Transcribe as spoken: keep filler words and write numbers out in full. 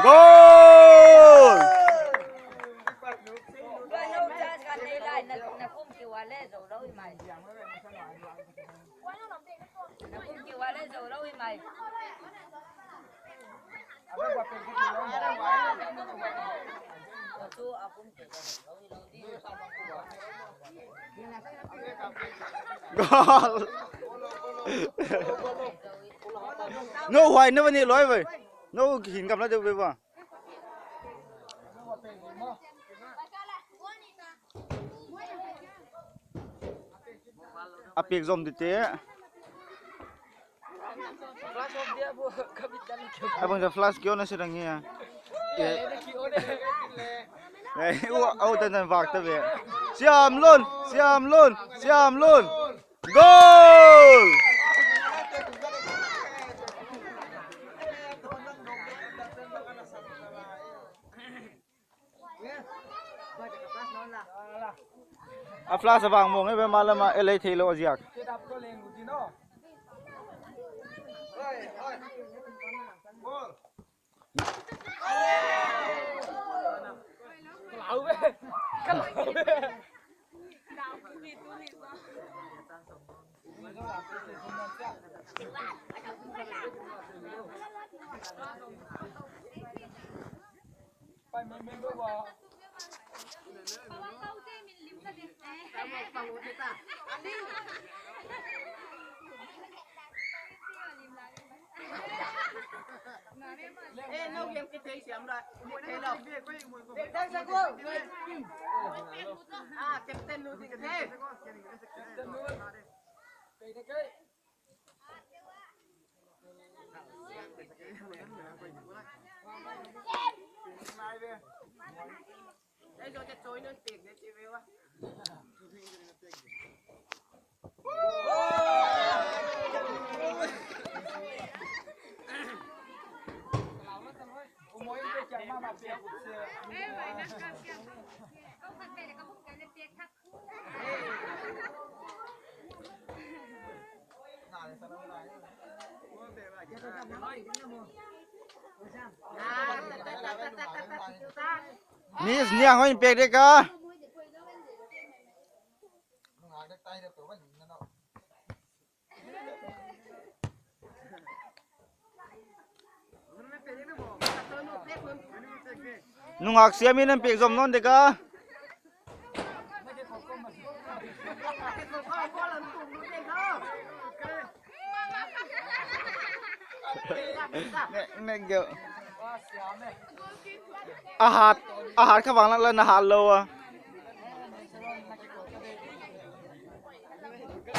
Goal! Goal! No, huai na bani loi vai. No, hin kam la deuh ve ba. A pek zom di te. A bang sa flash kio na sirang ia. Eh, u, au tan tan vak ta ve. Siam Lun, Siam Lun, Siam Lun. Goal! A flash a vang mong e ve, malama e lei thei lou a ziak. Eh, no game ki thei siam la. Thei lo. Thei sa ko. Ah, captain nu di ka thei. Miss Niang hoih in pek dek a. Nungak siam in pek zom nawn dek a. Nek, nek geu. A hat, a hat kha bang la na hat lou a.